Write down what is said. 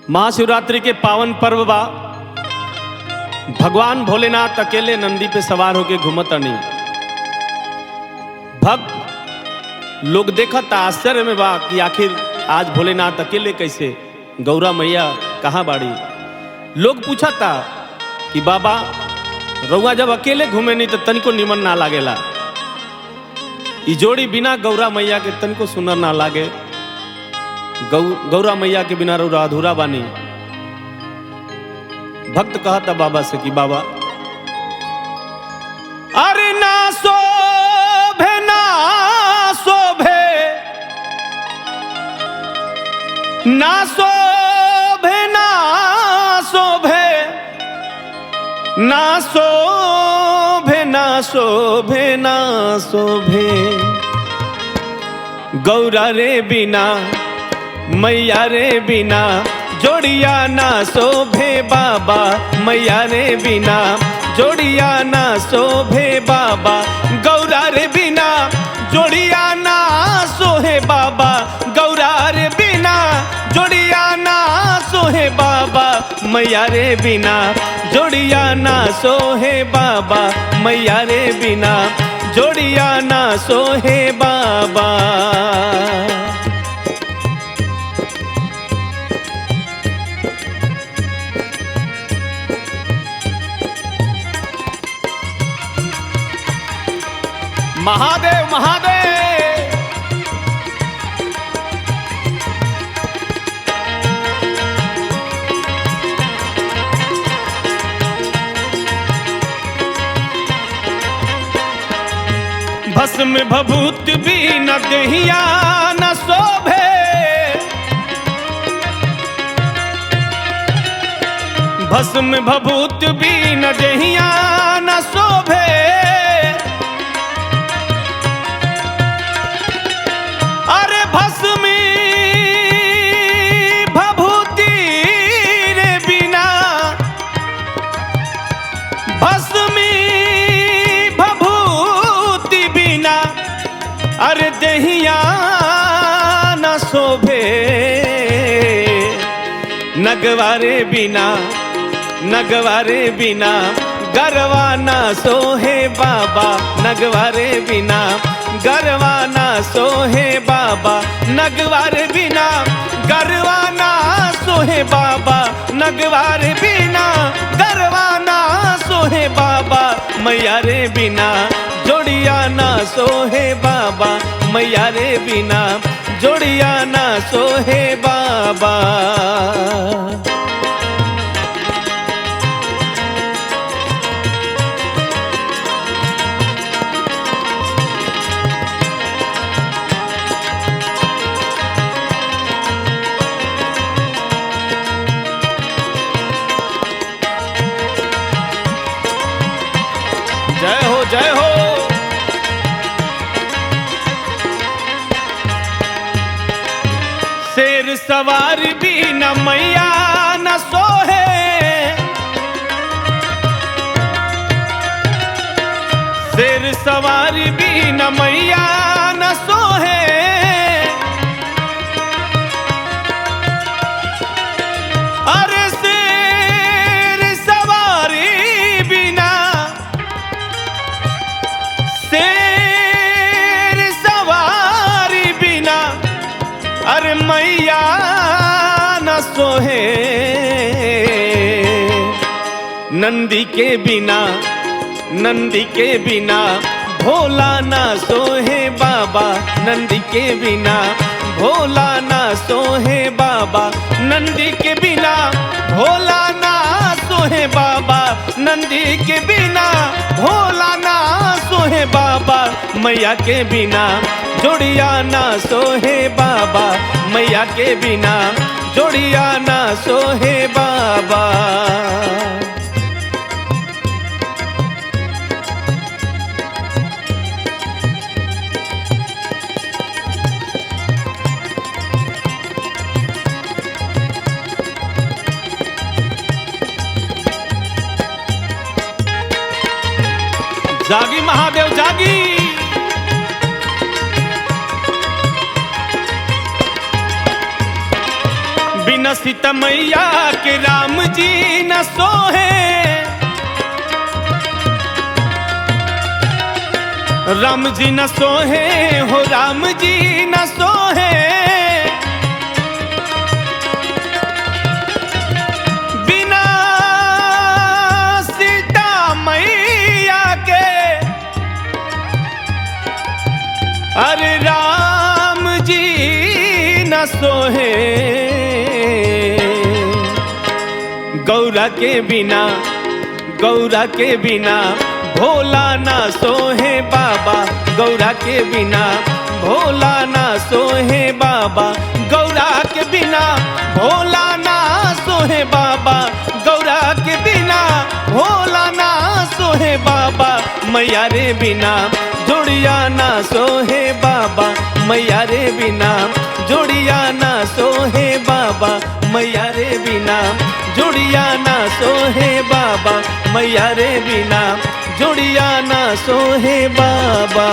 महाशिवरात्रि के पावन पर्व बा। भगवान भोलेनाथ अकेले नंदी पे सवार होके घूमतनी। भक्त लोग देखता आश्चर्य में बा कि आखिर आज भोलेनाथ अकेले कैसे, गौरा मैया कहाँ बाड़ी। लोग पूछता कि बाबा रउआ जब अकेले घूमे नहीं तो तनिको निमन ना लागेला, ई जोड़ी बिना गौरा मैया के तनिको सुनर ना लागे, गौरा मैया के बिना रउरा अधूरा बानी। भक्त कहता बाबा से कि बाबा अरे ना शोभे ना शोभे ना शोभे ना शोभे ना शोभे ना शोभे ना शोभे गौरा रे बिना मैया रे बिना जोड़िया ना शोभे बाबा, मैया रे बिना जोड़िया ना शोभे बाबा, गौरा रे बिना जोड़िया ना सोहे बाबा, गौरा रे बिना जोड़िया ना सोहे बाबा, मैया रे बिना जोड़िया ना सोहे बाबा, मैया रे बिना जोड़िया ना सोहे बाबा। महादेव महादेव। भस्म भभूत भी न दहिया न शोभे, भस्म भभूत भी न दहिया न शोभे, अरे भस्मी भभूति रे बिना, भस्मी भभूति बिना अरे दहिया न शोभे, नगवारे बिना नगवारे बिना गरवा ना सोहे बाबा, नगवारे बिना गरवा ना सोहे बाबा, नगवारे बिना गरवा ना सोहे बाबा, नगवारे बिना गरवा ना सोहे बाबा, मैया रे बिना जोड़िया ना सोहे बाबा, मैया रे बिना जोड़िया ना सोहे बाबा। जय हो जय हो। शेर सवार भी न मैया न सोहे, शेर सवार भी न मैया न सोहे, अरे शेर सवारी बिना, शेर सवारी बिना अरे मैया न सोहे, नंदी के बिना नंदी के बिना भोला ना सोहे बाबा, नंदी के बिना भोला ना सोहे बाबा, नंदी के बिना भोला ना सोहे बाबा, नंदी के बिना भोला ना सोहे बाबा, मैया के बिना जोड़िया ना सोहे बाबा, मैया के बिना जोड़िया ना सोहे बाबा। जागी महादेव जागी। बिन बिना सीता मैया के राम जी न सोहे। राम जी न सोहे हो राम जी न सोहे। बिना सीता मैया के अरे राम जी न सोहे। गौरा के बिना, गौरा के बिना भोला ना सोहे बाबा। गौरा के बिना भोला ना सोहे बाबा। गौरा के बिना भोला ना सोहे बाबा। गौरा के बिना भोला ना सोहे बाबा। मैया रे बिना जोड़िया ना सोहे बाबा। मैया रे बिना जोड़िया ना सोहे बाबा। मैया रे बिना जोड़िया ना सोहे बाबा। मैया रे बिना जोड़िया ना सोहे बाबा।